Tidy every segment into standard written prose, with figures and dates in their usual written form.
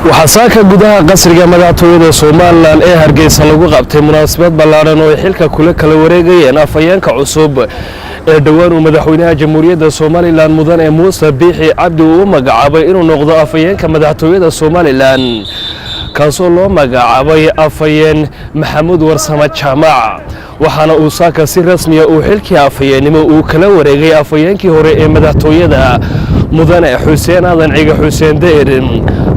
Waxaa saaka gudaha qasriga madaxtooyada Somaliland ee Hargeysa lagu qabtay munaasabad ballaadhan oo ay xilka kula kala wareegayeen afhayeenka cusub ee dhowaan uu madaxweynaha Jamhuuriyadda Somaliland, mudane Muuse Biixi Cabdi, uu u magacaabay inuu noqdo afhayeenka madaxtooyada Somaliland, kaasoo loo magacaabay afhayeen Maxamuud Warsame Jaamac. Waxaana uu saaka si rasmiya uu xilkii afhayeennimo uu kala wareegay afhayeenkii hore ee madaxtooyada, mudane Xuseen Aadan Ciga, Xuseen Deyr.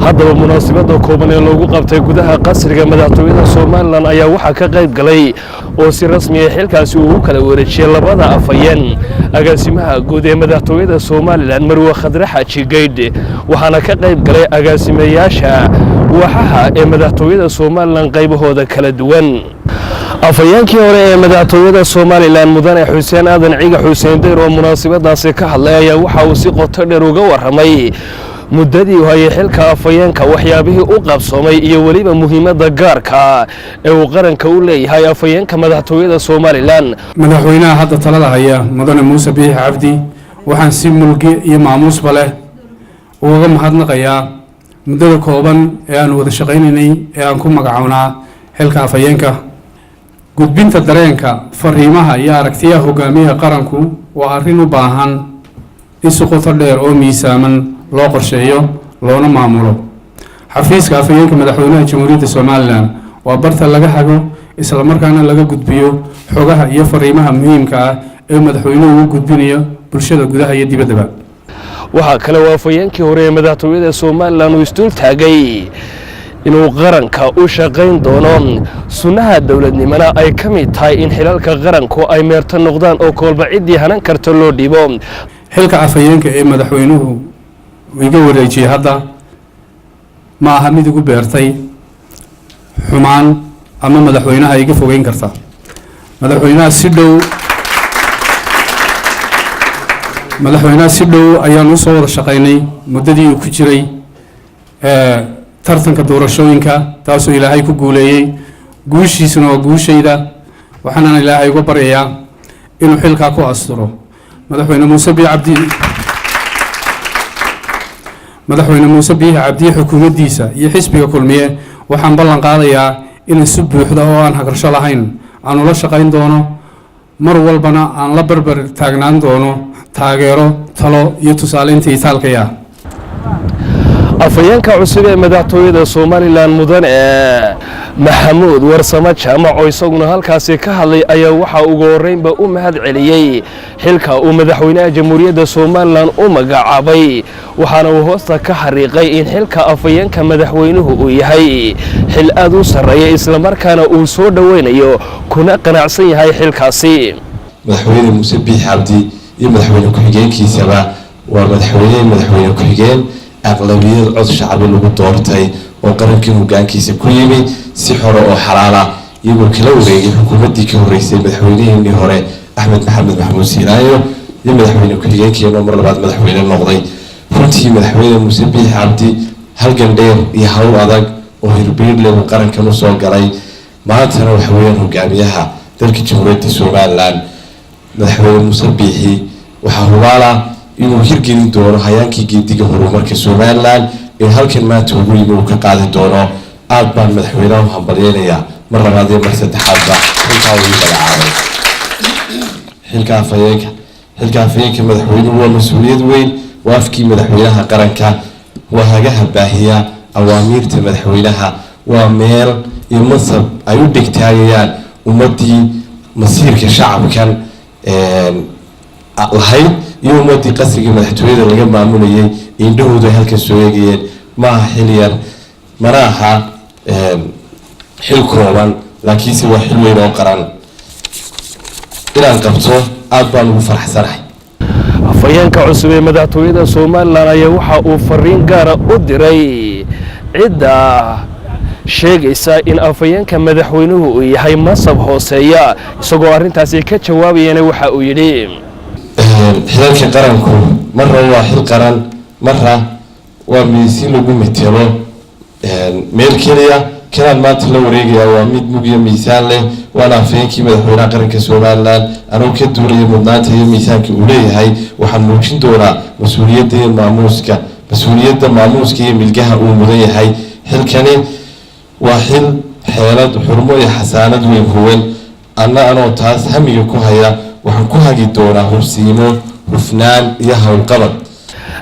Haddaba munaasabada kooban ee loogu qabtay gudaha qasriga madaxtooyada Somaliland ayaa waxaa ka qayb galay oo si rasmiya xilkaasi uu u kala wareejiyey labada afhayeen agaasimaha guud ee madaxtooyada Somaliland, Marwe Khadre Xaaji Geydh. Waxaana ka qayb galay agaasimayaasha waaxaha ee madaxtooyada Somaliland qaybahooda kala duwan. Afhayeenkii hore ee madaxtooyada Somaliland, mudane Xuseen Aadan Ciga, Xuseen Deyr, oo munaasabadaasi ka hadlay ayaa waxa uu si qoto dheer uga warramay muddadii uu hayay xilka afhayeenka, waxyaabihii u qabsoomay iyo weliba muhiimadda gaarka ee uu qaranka u leeyahay afhayeenka madaxtooyada Somaliland. Madaxweynaha hadda talada haya, mudane Muuse Biixi Cabdi, waxaan si mulge iyo maamuusba leh ugaga mahadnaqayaa muddada kooban ee aanu wada shaqaynaynay ee aan ku magacownaa xilka afhayeenka. Gudbinta dareenka, fariimaha iyo aragtiyaha hogaamiyaha qaranku waa arrin u baahan in si qoto dheer oo miisaaman loo qorsheeyo loona maamulo. Xafiiska afhayeenka madaxweynaha Jamhuuriyadda Somaliland waa barta laga hago, islamarkaana laga gudbiyo xogaha iyo fariimaha muhiimka ah ee madaxweynuhu u gudbinayo bulshada gudaha iyo dibaddaba. Waxaa kale oo afhayeenkii hore ee madaxtooyada Somaliland uu isdul taagay inuu qaranka u shaqayn doono, sunnaha dowladnimona ay ka mid tahay in xilalka qaranku ay meerto noqdaan oo koolba ciddii hanan karta loo dhibo. Xilka afhayeenka ee madaxweynuhu iga wareejiyey hadda ma aha mid igu beertay xumaan ama madaxweynaha iga fogeyn karta. Madaxweynaha si dhow ayaan usoo wada shaqaynay muddadii uu ku jiray tartanka doorashooyinka, taasoo Ilaahay ku guuleeyey. Guushiisuna waa guushayda, waxaanaan Ilaahay uga baryayaa inuu xilkaa ku asturo. Madaxweyne Muuse Biixi Cabdi, xukuumaddiisa iyo xisbiga Kulmiye waxaan ballan qaadayaa inaan si buuxda oo aan hagrasho lahayn aan ula shaqayn doono, mar walbana aan la barbar taagnaan doono taageero, talo iyo tusaaleynta itaalkaya. Afhayeenka cusub ee madaxtooyada Somaliland, mudane Maxamuud Warsamo Jaamac, oo isaguna halkaasi ka hadlay ayaa waxaa ugu horreynba u mahad celiyey xilka uu madaxweynaha Jamhuuriyadda Somaliland u magacaabay. Waxaana uu hoosta ka xariiqay in xilka afhayeenka madaxweynuhu uu yahay xil aad u sarreeya, islamarkaana uu soo dhoweynayo kuna qanacsan yahay xilkaasi. Madaxweyne Muuse Biix Cabdi iyo madaxweyne ku-xigeenkiisaba waa madaxweyne ku-xigeen aqlabiyad cod shacbi lagu doortay oo qarankii hogaankiisa ku yimi si xore oo xalaala, iyagoo kala wareegay xukuumaddii ka horreysay madaxweyniheenii hore, Axmed Maxamed Maxamuud Siilaayo, iyo madaxweyne ku-xigeenkeenoo mar labaad madaxweyne noqday. Runtii madaxweyne Muuse Biix Cabdi halgan dheer iyo hawl adag oo hirbiir leh uu qarankan usoo galay. Maantana waxa weeyaan hogaamiyaha dalka Jamhuuriyadda Somaliland. Madaxweyne Muuse Biixi waxaa hubaala inuu hirgelin doono hayaankii geediga horumarka Somaliland ee halkan maanta ugu yimi uu ka qaadi doono. Aad baan madaxweynaha u hambalyeynayaa mar labaad iyo mar saddexaadba xilkaa uu magacaabay, xilka afhayeenka madaxweynuhu waa mas-uuliyad weyn. Waa afkii madaxweynaha qaranka, waa hagaha baahiya awaamiirta madaxweynaha, waa meel iyo mansab ay u dhegtaagayaan ummaddii masiirka shacabkan lahayd iyo ummaddii qasriga madaxtooyada laga maamulayay. Indhahoodu ay halkan soo eegayeen. Ma aha xil yar, mana aha xil kooban, laakiinse waa xil weyn oo qaran. Inaan qabto aada baan ugu faraxsanahay. Afhayeenka cusub ee madaxtooyada Somaliland ayaa waxa uu fariin gaara u diray cidda sheegaysa in afhayeenka madaxweynuhu uu yahay mansab hooseeya. Isagoo arrintaasi ka jawaabayana waxa uu yidhi: Xilalka qaranku marra waa xil qaran, marra waa miisi lagu metelo meel keliya. Kanaan maanta la wareegayaa waa mid mug iyo miisaan leh, waana afhayeenkii madaxweynaha qaranka Somaliland. Anuu ka duulaya mudnaanta iyo miisaanka uu leeyahay, waxaan muujin doonaa mas-uuliyadda iyo maamuuska, mas-uuliyadda, maamuuska iyo milgaha uu mudan yahay. Xilkani waa xil xeelad, xurmo iyo xasaanad weyn huwan. Anna anoo taas hamiga ku haya, waxaan ku hagi doonaa hubsiimo, hufnaan iyo howlqabad.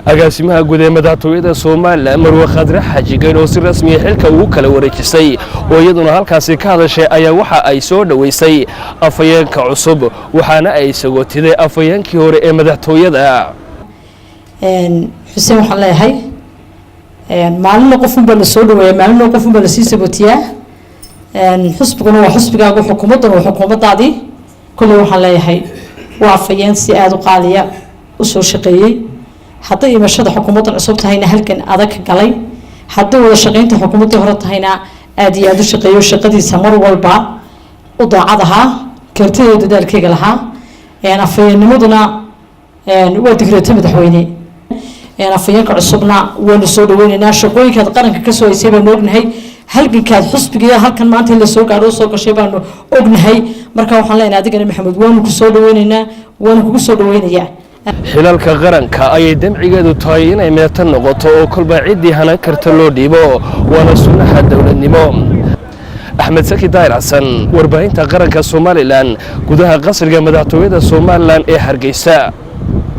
Agaasimaha guud ee madaxtooyada Somalilan, Marwe Khadre Xaaji Geyn, oo si rasmiya xilka ugu kala wareejisay oo iyaduna halkaasi ka hadashay, ayaa waxa ay soo dhoweysay afhayeenka cusub, waxaana ay sagootiday afhayeenkii hore ee madaxtooyada. Xuseen, waxaan leeyahay, maalinna qofunbaa la soo dhaweeya, maalinna qofunbaa lasii sagootiyaa. Xusbiguna waa xusbigaagu, xukuumadduna waa xukuumaddaadii. Kolley waxaan leeyahay, waa afhayeen si aada u qaaliya usoo shaqeeyey. Hadday imashada xukuumaddan cusub tahayna, halkan adag ka galay. Hadday wada shaqeynta xukuumaddii hore tahayna, aada iyo aada u shaqeeyo, shaqadiisa mar walba u daacad ahaa, kartideeda, dadaalkeyga lahaa. Afhayeennimaduna waa digreeto madaxweyne. Afhayeenka cusubna waanu soo dhaweyneynaa. Shaqooyinkaad qaranka kasoo haysay baanu ognahay, halgankaad xusbiga halkan maanta in lasoo gaadho soo gashay baanu ognahay. Marka waxaan leenahay, adigana Maxamed, waanu ku soo dhaweyneynaa, waanu kugu soo dhaweynayaa. Xilalka qaranka ayay damcigeedu tahay inay meerto noqoto oo kolba ciddii hanan karta loo dhiibo, waana sunnaha dowladnimo. Axmed Saki Daahir Xasan, warbaahinta qaranka Somalilan, gudaha qasriga madaxtooyada Somalilan ee Hargeysa.